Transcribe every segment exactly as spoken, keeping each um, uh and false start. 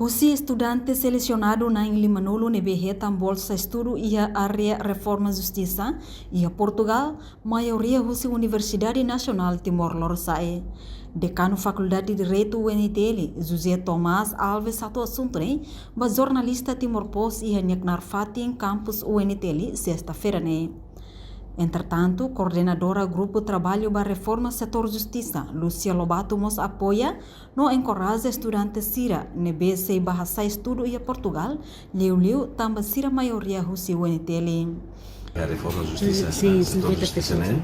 Husi estudante selesionadu na'in limanulu ne'ebé hetan bolsa estudu iha área reforma justisa iha Portugal, maioria husi Universidade Nasionál Timor Lorosa'e. Dekanu Fakuldade Direitu U N T L, José Tomás Alves, hato'o asuntu ne'e ba jornalista Timor Post iha nia knaar fatin kampus U N T L, sesta-feira ne'e. Entretantu, koordenadora Grupu Traballu ba Reforma Setór Justisa, Lúcia Lobato, mós apoia no enkoraja estudante sira ne'ebé sei bá hasa'e estudu iha Portugal, liuliu tanba sira maioria husi U N T L. Iha reforma justisa, sin, ah, setór justisa ne'e,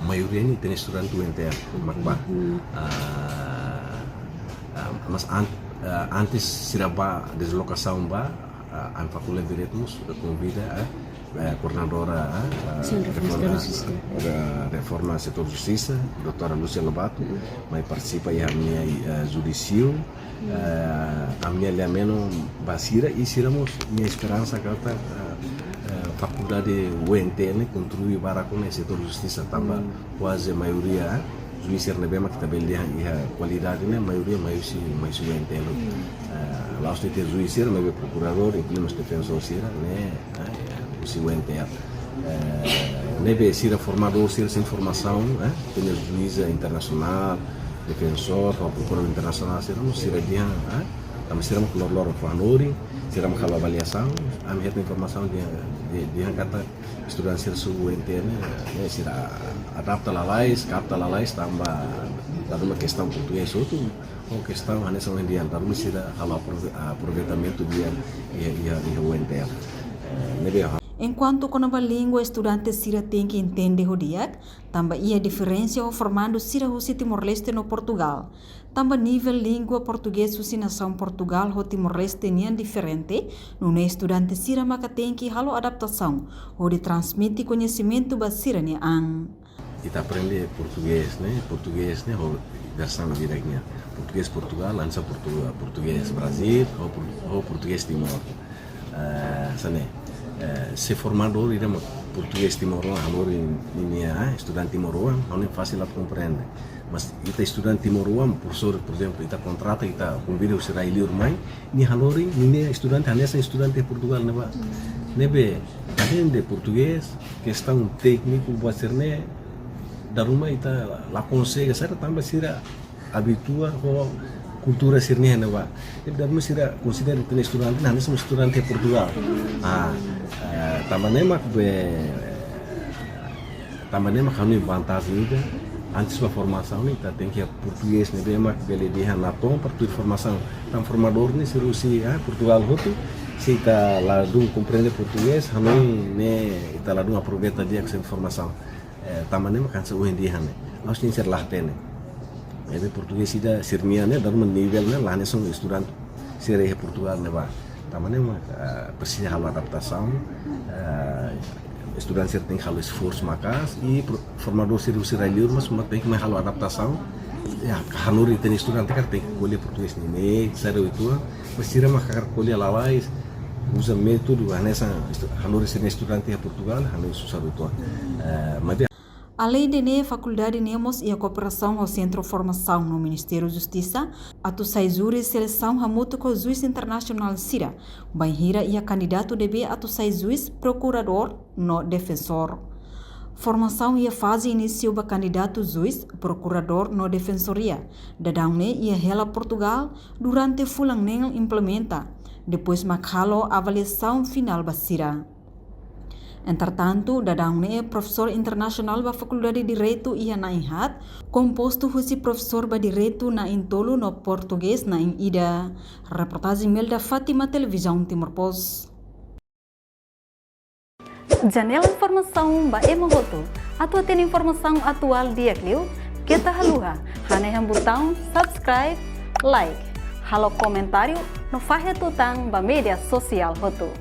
maioria ne'e tenke estudante U N T L, mak bá. Ah, ah, mas an-, ah, antes sira bá deslokasaun bá, ah, ami Fakuldade Direitu mós konvida, ah, eh, koordenadora, eh, sin, reforma, reforma setór justisa, eh, reforma setór justisa, doutora Lúcia Lobato, mai partisipa iha ami-nia, eh, judísiu. Eh, ami-nia lia menos ba sira, i sira mós iha esperansa katak, eh, eh, Fakuldade U N T L ne'e kontribui barak ona iha setór justisa tanba kuaze maioria, eh, juís sira ne'ebé mak ita bele dehan iha kualidade ne'e maioria mai husi, mai husi U N T L. Eh, la'ós de'it juís sira, maibé prokuradór, inklui mós defensór sira ne'e, eh, husi U N T L. Eh, ne'ebé sira formadór sira sei formasaun, eh, tenke juíza internasionál, defensór, ho prokuradór internasionál sira, no sira dehan, eh, tanba sira mak loroloron fó hanorin, sira mak halo avaliasaun, ami hetan informasaun dehan, de, dehan katak estudante sira husi U N T L ne'e, eh, sira adapta lalais, kapta lalais, tanba dala ruma kestaun portugés hotu, ho kestaun hanesan ohin dehan, dala ruma sira halo aprove-, aproveitamentu di'ak iha, iha, iha U N T L. Eh, ne'ebé. Enkuantu kona-ba língua, estudante sira tenke entende ho di'ak, tanba iha diferensa ho formandu sira husi Timor-Leste no Portugal. Tanba nivel língua portugés husi nasaun Portugal ho Timor-Leste nian diferente, nune'e estudante sira maka tenke halo adaptasaun, hodi transmite koñesimentu ba sira-nia an. Ita aprende portugés, ne'e? Portugés, ne'e? Ho versaun ida-ne'e. Portugés Portugal, hanesan Portu-, portugés Brazil, ho por-, ho portugés Timor. Eh, hanesan ne'e. Eh, se formadór ida mak portugés timoroan, hanorin ninia, eh, estudante timoroan, hanorin fasil atu komprende. Mas ita estudante timoroan, profesór, por ezemplu, ita kontrata, ita konvida husi rai-liur mai, nia hanorin, ninia estudante hanesan estudante Portugal ne'ebá. Ne'ebé, alende portugés, kestaun tékniku, buat sira-ne'e, dala ruma ita la konsege, sira tanba sira abitua ho kultura sira-ne'e ne'ebá. Ne'ebé dala ruma sira konsidera ita-nia estudante, hanesan estudante Portugal. Ah, eh, tanba ne'e mak be, tanba ne'e mak ha'u-nia vantajen ida, antes bá formasaun ne'e, ita tenke portugés ne'ebé mak bele dehan natoon para tuir formasaun. Tanba formadór ne'e sira husi, ah, Portugal hotu, se ita ladún komprende portugés, hanoin ne'e ita ladún aproveita di'ak sira-nia formasaun. Eh, tanba ne'e mak hanesan ohin dehan ne'e. La'ós nia sira la hatene. Ne'ebé portugés ida sira-nian ne'e, dala ruma nivel ne'e, la hanesan estudante sira iha Portugal ne'ebá. Tanba ne'e mak, eh, presiza halo adaptasaun, eh, estudante sira tenke halo esforsu maka'as, i pro-, formadór sira husi rai-liur mós, mós tenke mai halo adaptasaun. Ya, hanorin ita-nia estudante karik tenke ko'alia portugés ne'e, ne'e, sira uitoan, mas sira mak hakarak ko'alia lalais, uza métodu, hanesan estu-, hanorin sira-nia estudante iha Portugal, hanorin susar uitoan. Eh, maibé Alende ne'e, fakuldade ne'e mós iha kooperasaun ho Sentru Formasaun no Ministériu Justisa, atu sai júri selesaun hamutuk ho juís internasionál sira, bainhira iha kandidatu ne'ebé atu sai juís, prokuradór no defensór. Formasaun iha faze inísiu ba kandidatu juís, prokuradór no defensoria, daudaun ne'e iha hela Portugal, durante fulan neen implementa, depois mak halo avaliasaun finál ba sira. Entretantu, daudaun ne'e profesór internasionál ba Fakuldade Direitu iha na'in haat, kompostu husi profesór ba Direitu na'in tolu no Portugés na'in ida. Reportajen Melda Fátima, Televizaun Timor Post. Janela informasaun ba ema hotu. Atu hatene informasaun atuál di'ak liu, keta haluha hanehan butaun subscribe, like, halo komentáriu, no fahe tutan ba média sosiál hotu.